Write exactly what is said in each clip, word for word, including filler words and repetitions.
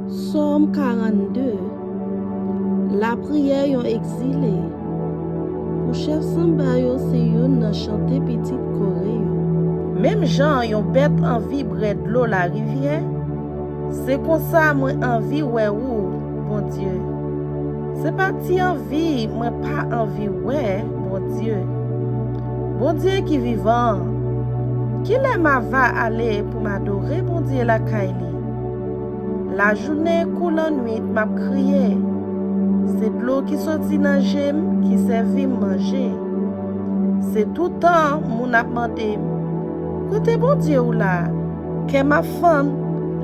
Sòm karannde. Lapriyè yon egzile. Pou chèf sanba yo, se youn nan chante pitit Kore yo. Menm jan yon bèt anvi bwè dlo larivyè, se konsa mwen anvi wè ou, Bondye. Se pa ti anvi mwen pa anvi wè, Bondye. Bondye ki vivan an, kilè m ava ale pou m adore Bondye lakay li? Lajounen kou lannwit m ap kriye. Se dlo ki soti nan je m ki sèvi m manje. Se toutan moun ap mande m, "Kote Bondye w la?" Kè m ap fann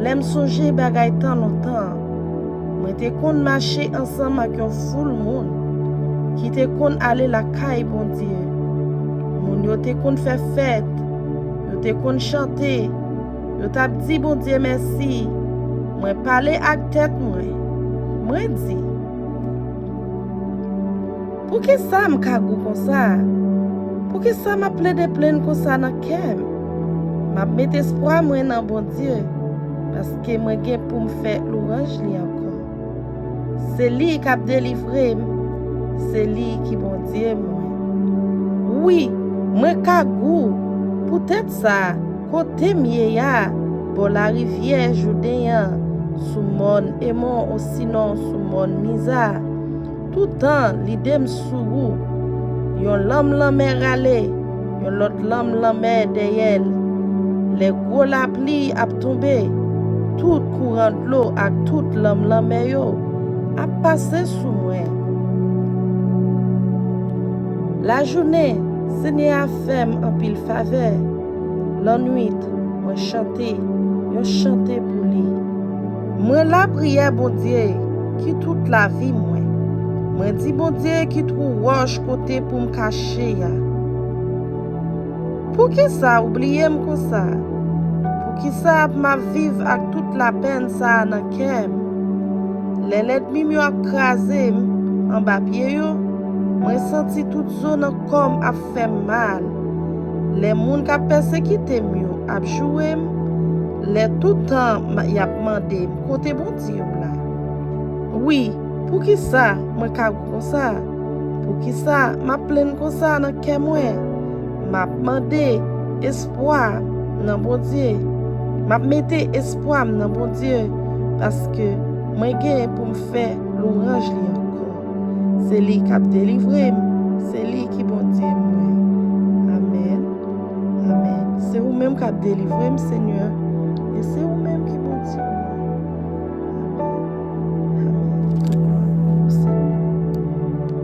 lè m sonje bagay tan lontan. Mwen te konn mache ansanm ak yon foul moun ki te konn ale lakay Bondye. Moun yo te konn fè fèt, yo te konn chante, yo t ap di Bondye mèsi. Mwen pale ak tèt mwen. Mwen di, "Poukisa m ka gou konsa? Poukisa m ap plede plenn konsa nan kè m?" M ap met espwa mwen nan Bondye, paske mwen gen pou m fè lwanj li ankò. Se li k ap delivre m, se li ki Bondye mwen. Wi, mwen ka gou. Poutèt sa, kote m ye a, bò larivyè Jouden an, sou mòn Emon osinon sou mòn Miza, toutan lide m sou ou. Yon lanm lanmè rale, yon lòt lanm lanmè dèyè l. Lè gwo lapli ap tonbe, tout kouran dlo ak tout lanm lanmè yo ap pase sou mwen. Lajounen, Senyè a fè m anpil favè. Lannwit, mwen chante yon chante pou li. Mwen lapriyè Bondye ki tout lavi mwen. Mwen di Bondye ki twou wòch kote pou m kache a. Poukisa w bliye m konsa? Poukisa m ap viv ak tout lapèn sa a nan kè m? Lè lènmi m yo ap kraze m anba pye yo, mwen santi tout zo nan kò m ap fè m mal. Lè moun k ap pèsekite m yo ap joure m, lè tout tan m- y ap mande m, "Kote Bondye w la?" Wi, poukisa mwen ka gou konsa? Poukisa m ap plenn konsa nan kè mwen? M ap mande espwa m nan Bondye. M ap mete espwa m nan Bondye, paske mwen gen pou m fè lwanj li ankò. Se li k ap delivre m, se li ki Bondye mwen. Amèn. Amèn. Se ou menm k ap delivre m, Senyè, e se ou menm